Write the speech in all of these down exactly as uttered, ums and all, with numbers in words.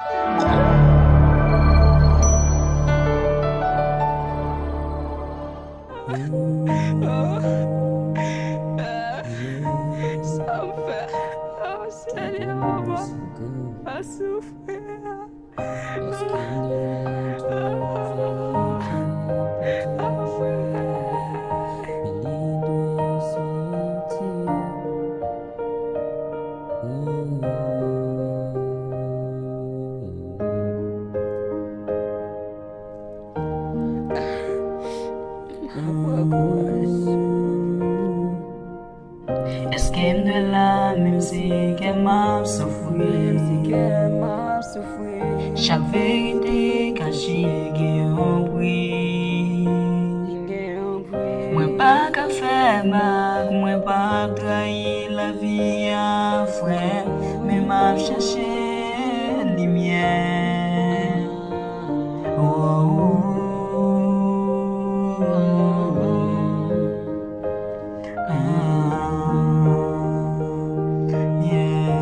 Sa m fè? Oh, Senyè, papa, pa soufri. Èske m dwe la menm si kè m ap soufri? Chak verite kache gen yon pri. Mwen pa ka fè mak, mwen p ap trayi lavi a, frè, men m ap chache limyè. Oh, oh, oh, oh. Ah, yeah.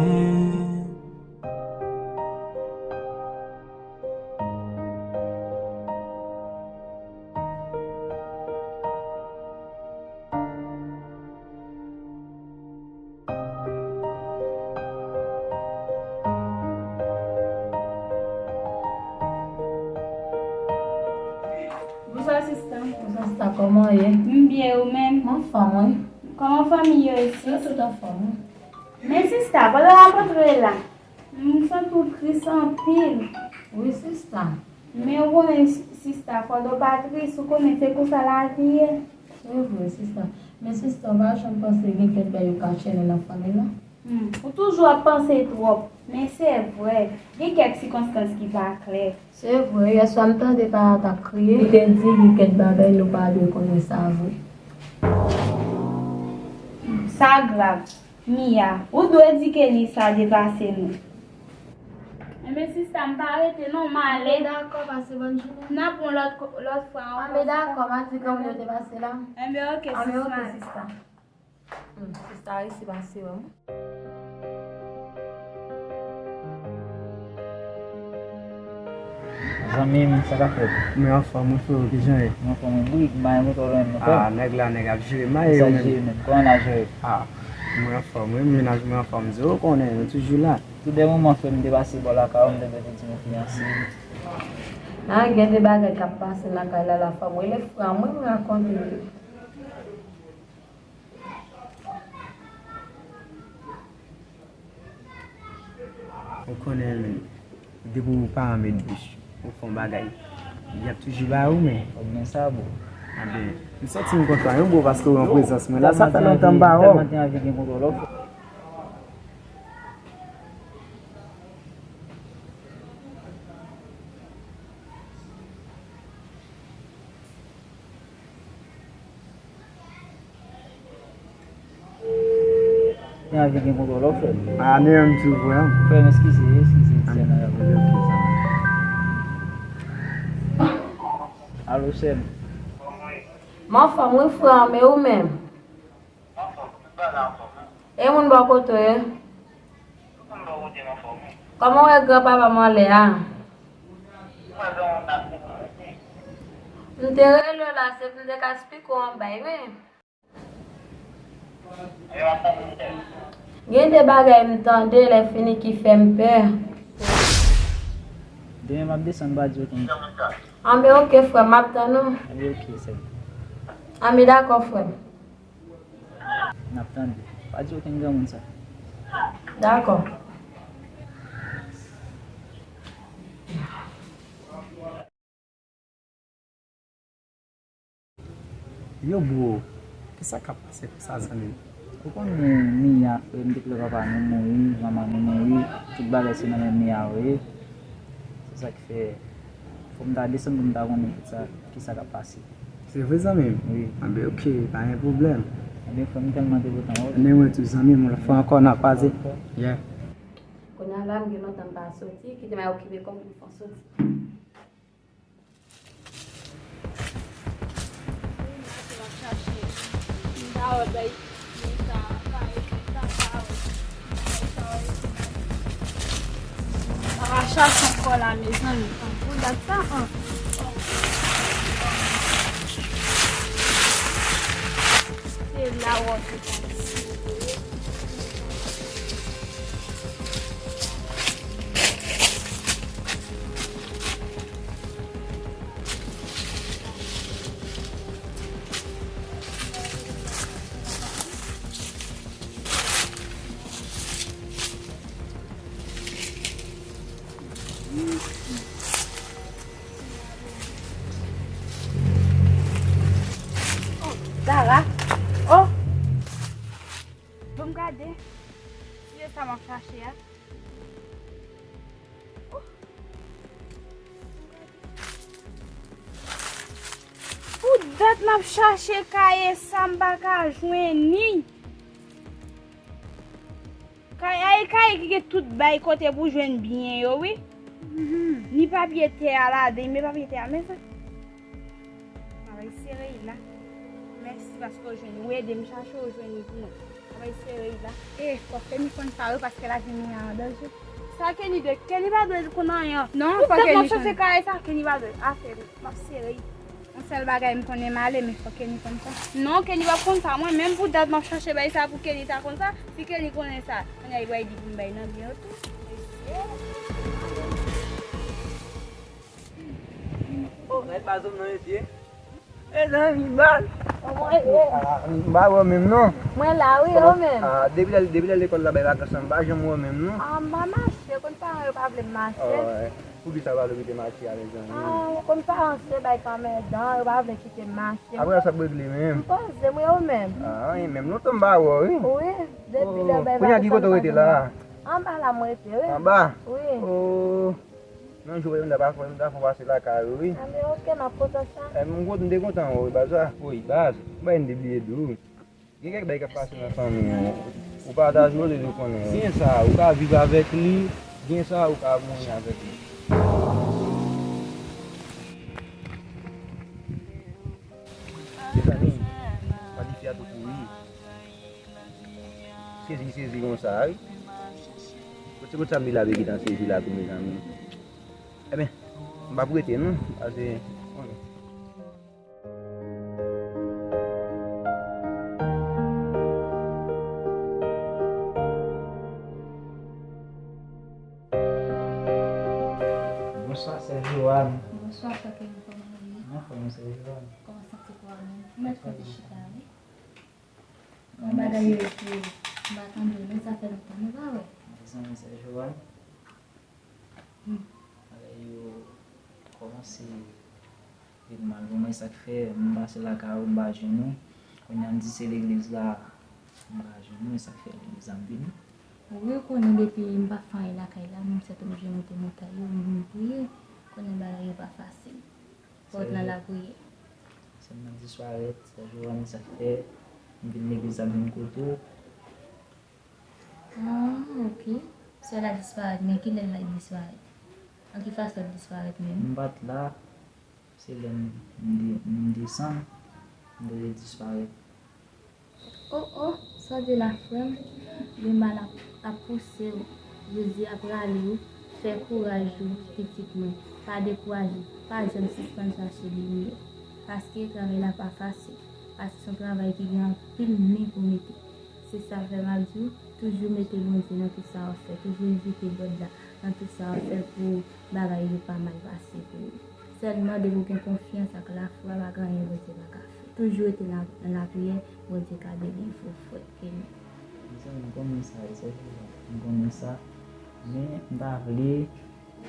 Bonswa, sista. Bonswa, sista. Kòman w ye? M byen, ou menm? M anfòm, wi. Kòman fanmi yo isit? Yo tout anfòm, wi. Men sista, pandan w ap antre la, m santi w tris anpil. Wi, sista. Men ou konnen, sista, pandan w pa tris, ou konnen se konsa lavi ye. Se vre, sista. Men sista, w pa janm panse gen kèk bagay yo ka atchène nan fanmi la? Hmm, ou toujou ap panse twòp. Men se vre, gen kèk sikonstans ki pa klè. Se vre, yèswa m tande papa t ap kriye. Li te di gen kèk bagay nou pa dwe konnen sa vre. Sa grav. Mia, ou dwe di Kenny sa depase nou. Enben, sista, m pa rete non, m ale. Dakò, pase bòn jounen. N ap wè lòt ko-, lòt fwa ankò. Enben, dakò, m a di granmoun yo te pase la. Enben, oke, sis, m ale. Sista. Hmm, sista resi pase wè m. Zanmi m, sa k ap fèt? Mwen anfòm, wi, freo, kijan w ye? Mwen anfòm, wi, Brig, m pa janm wè w lwen m non, frè. Ah, nèg la, nèg ap jere, m a ye, ou menm? Sa jere menm, kòman n a jere? Ah, mwen anfòm, wi, mennaj mwen anfòm, wi, ou konnen, nou toujou la. Tou dè moman, frè m, m te pase bò lakay ou, m te vle te di nou fiyanse. Ah, gen de bagay k ap pase lakay la, la, fò m rele frè m, wi, m rakonte l. Ou konnen, depi ou paran met bouch, ou fè yon bagay, y ap toujou ba ou, men. Fò gen sa, bro. Anben, m santi m kontan, wi, bro, paske ou an prezans mwen la, sa fè lontan m pa wè w. Tèlman te anvi gen kontwòl, frè. Gen anvi gen kontwòl, frè m. Ah, men m tou vre, an. Frè m, eskize, eskize, ti sè nan rèv. Alo, sè m. M anfòm, wi, frè m, e ou menm? E moun bò kote w ye? Kòman w wè granpapa m anlè a? M te rele w la, se pou m te ka esplike w yon bay, wi. Gen de bagay m tande lè fini ki fè m pè. Demen m ap desann, pa di okenn. Anben, oke, frè m, m ap tann ou. Anben, oke, sè m. Anben, dakò, frè m. N ap tande. Pa di okenn granmoun sa. Dakò. Yo, bro, kisa k ap pase konsa, zanmi m? Ou konn nou, Mia, frè m, depi lè papa nou mouri, manman nou mouri, tout bagay se nan men Mia yo ye. Se sa ki fè, fò m ta desann pou m ta konnen tout sa, kisa k ap pase. Se vre, zanmi m? Wi. Anben, oke, pa gen pwoblèm. Anben, frè m, tèlman te kontan wè w. Anben, mwen tou, zanmi m, yon lòt fwa ankò, n a kwaze. Yeah. Kounye a la, m gen lontan m pa soti, kite m al okipe kò m pou m fè yon soti. Rachas ankò la, mezanmi. Pou dat sa, an. Se la w ap Dara. Oh! Bon, m gade. Si se sa m ap chache a. Oh! Pou dat m ap chache kaye sa, m pa ka jwenn li. Kay, ay, kay ki gen tout bay kote pou jwenn byen yo, wi. Ni papye tè a ladan, men papye tè a, men sa. Travay sere la. Mèsi paske w jwenn, ou ede m chache, ou jwenn li pou mwen. Travay sere la. E, fò Kenny konn sa, wi, paske lavi m an danje. Sa Kenny dwe, Kenny pa dwe konn anyen. Non, fò Kenny konn. Pou dat m ap chache kay sa, Kenny pa dwe. Afè m ap sere. Yon sèl bagay m konnen m ale, men fò Kenny konn sa. Non, Kenny p ap konn sa. Mwen menm pou dat m ap chache bay sa pou Kenny ta konn sa. Si Kenny konnen sa, kounye a li pral di pou m bay nan byen yo tou. Oh, mèt baz ou nan mesye. Mezanmi, baz. Kòman w ye? Ah, m pa wè w menm non. Mwen la wi, ou menm? Ah, depi lè, depi lè lekòl la bay vakans lan, m pa janm wè w menm non. Ah, m pa mache, konn paran yo pa vle m mache. Oh, ouais. Poukisa w pa vle kite mache a, mezanmi? Ah, ou konn paran se bay k anmèdan, yo pa vle kite m mache. Apre sa, sa ap regle menm? M poze m, e ou menm? Ah, anyen menm. Lontan m pa wè w, wi. Wi, depi lè bay vakans lan, m pa janm wè w. Kounye a ki kote w rete la? Anba la m rete, wi. Anba? Wi. Oh. Nan jou wè m ta pa fè, m ta fè w pase lakay ou, wi. Ah, men oke, m ap kontan sa. Eh, m kontan, m te kontan wè w, baz la. Wi, baz. Ou bay m te bliye di w. Gen kèk bagay k ap pase nan fanmi w. Ou pa ta jwenn li konnen. Gen sa, ou ka viv avèk li, gen sa, ou ka mouri avèk li. Mezanmi, pati fi a tou kouri. Sezi, sezi konsa, wi. Kote, kote sa m di la, ki tan sezi la tou, mezanmi. Ebyen, m p ap rete, non. Pase, Bonswa, sè Joanne. Bonswa, frè Kevin, kòman w ye? Anfòm, sè Joanne. Kòman w santi kò a menm? Ou mèt fè ti chita, wi. Kòman bagay yo ye pou ou? M pa tande w, non, sa fè lontan nou pa wè. Mezanmi, sè Joanne. Hmm. Bagay yo kòmanse vin mal pou mwen, sa k fè m pase lakay ou, m pa jwenn ou. Kounye a m di se legliz la, m pa jwenn ou, e sa k fè legliz la m vini. Wi, ou konnen depi m pa fè anyen lakay la, m sètoblije monte montay yo, m vin priye. Konnen bagay yo pa fasil. Fò w t nan lapriyè. Sè m nan disparèt, sè Joanne, sa k fè m vin legliz la, m vin kote w. Ah, ok. Sè la disparèt, men kilè l disparèt? An ki fason l disparèt menm? M pa t la, se lè m, m de-, m desann, m te disparèt. Oh, oh, sa w di la, frè m, gen mal ap, ap pouse w, Jezi ap rale w, fè kouraj ou, pitit mwen, pa dekouraje, pa janm sispann chache limyè, paske travay la pa fasil, paske se yon travay ki gen anpil men pou mete. Se sa fè m ap di w, toujou mete Bondye nan tout sa w ap fè, toujou evite bòd la nan tout sa w ap fè pou bagay yo pa mal pase pou ou. Sèlman depi w gen konfyans ak lafwa, pa gen anyen Bondye pa ka fè. Toujou rete nan, nan lapriyè, Bondye ka delivre w, frè Kenny. Mezanmi, m konnen sa, wi, sè Joanne, m konnen sa. Men m pa vle,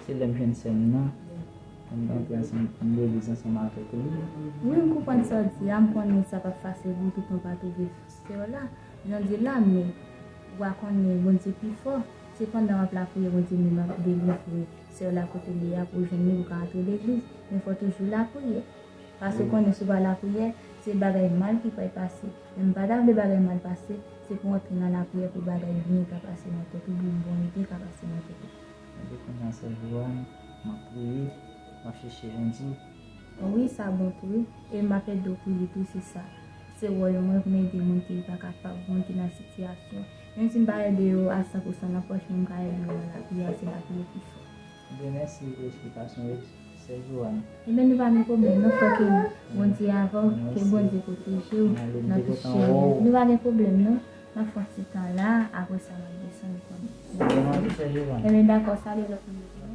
se lè m jwenn sè m nan, pou m antre ansanm, pou m legliz ansanm avèk li. Wi, m konprann sa w di a, m konnen sa p ap fasil pou w, tout moun pa twouve sè w la. Jan w di la, men w a konnen Bondye pi fò. Se pandan w ap lapriyè, Bondye menm ap delivre sè w la kote l ye a pou w jwenn li, pou w ka antre legliz. Men fò w toujou lapriyè. Paske w konnen si w pa lapriyè, se bagay mal ki pral pase. Men m pa ta vle bagay mal pase, se pou w antre nan lapriyè pou bagay byen ka pase nan tèt ou, pou bon ide ka pase nan tèt ou. Ebyen kounye a, sè Joanne, m ap priye, m ap chèche Bondye. Wi, sa bon tou wi. E m ap ede w priye tou, se sa. Se wòl mwen pou m ede moun ki pa kapab, moun ki nan sitiyasyon. Menm si m pa ede yo a san pou san nan pòch, men m ka ede yo nan lapriyè, se lapriyè ki fò. Ebyen, mèsi pou esplikasyon yo, sè Joanne. Ebyen, nou pa gen pwoblèm, non, frè Kenny. Bondye avè w, ke Bondye pwoteje w nan tout chemen. Nou pa gen pwoblèm, non. M ap fè yon ti tan la, apre sa, m ap desann konnen. Ebyen, dakò, salye lòt moun yo.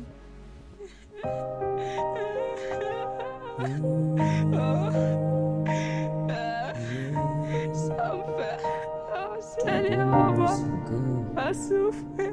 Sa m fè? Oh, Seyè, mwen pa soufri.